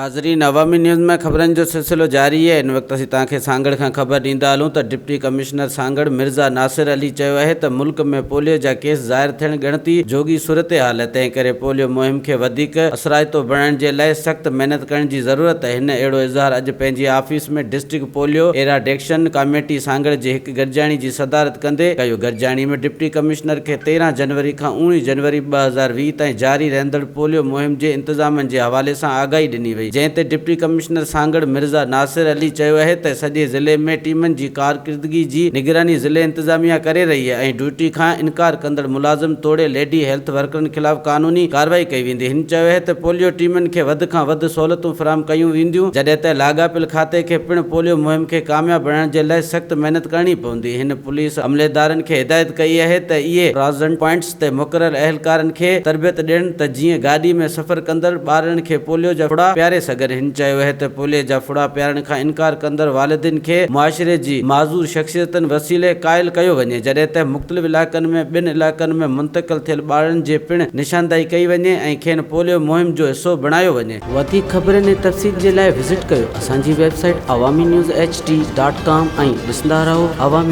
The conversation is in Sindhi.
ناظرين عوامي نيوز ۾ خبرن جو سلسلو جاري آهي ان وقت اسين توهان کي سانگهڙ کان خبر ڏيندا هلون ته ڊپٽي ڪمشنر سانگهڙ مرزا ناصر علي چيو آهي ته ملڪ ۾ پوليو جا ڪيس ظاهر ٿيڻ ڳڻتي جوڳي صورتحال آهي تنهن ڪري پوليو مهم کي وڌيڪ اثرائتو بڻائڻ جي لاء سخت محنت ڪرڻ جي ضرورت آهي هن اهڙو اظهار اڄ پنهنجي office ۾ district polio eradication committee Sanghar جي هڪ گڏجاڻي جي صدارت ڪندي ڪيو گڏجاڻي ۾ ڊپٽي ڪمشنر کي 13 جنوري کان 19 جنوري 2020 تائين جاري رهندڙ پوليو مهم جي انتظامن جي حوالي سان آگاهي ڏني وئي، جنهن تي ڊپٽي ڪمشنر سانگهڙ مرزا ناصر علي چيو اهي ته سڄي ضلعي ۾ ٽيمن جي ڪارڪردگي جي نگراني ضلعي انتظاميا ڪري رهي آهي ۽ ڊيوٽي کان انڪار ڪندڙ ملازم توڙي ليڊي هيلٿ ورڪرن خلاف قانوني ڪارروائي ڪئي ويندي. هن چيو اهي ته پوليو ٽيمن کي وڌ کان وڌ سهولتون فراهم ڪيون وينديون، جڏهن ته لاڳاپيل کاتي کي پڻ پوليو مهم کي ڪامياب بڻائڻ جي لاء سخت محنت ڪرڻي پوندي. هن پوليس عمليدارن کي هدايت ڪئي اهي ته اهي ٽرانزٽ پوائنٽس تي مقرر اهلڪارن کي تربيت ڏيڻ ته جيئن گاڏي ۾ سفر ڪندڙ ٻارڙن کي پوليو جا ڦڙا پياري سگهن. هن چيو اهي ته پوليي جا ڦڙا پيارڻ کان انڪار ڪندڙ والدين کي معاشري جي معذور شخصيتن وسيلي قائل ڪيو وڃي جڏهن ته مختلف علائقن ۾ ٻين علائقن ۾ منتقل ٿيل ٻارڙن جي پڻ نشاندهي ڪئي وڃي ۽ کين پوليو مهم جو حصو بڻايو وڃي. وڌيڪ خبرن ۽ تفصيل جي لاء وزٽ ڪيو اسان جي website Awami news H D dot com ۽ ڏسندا رهو عوامي.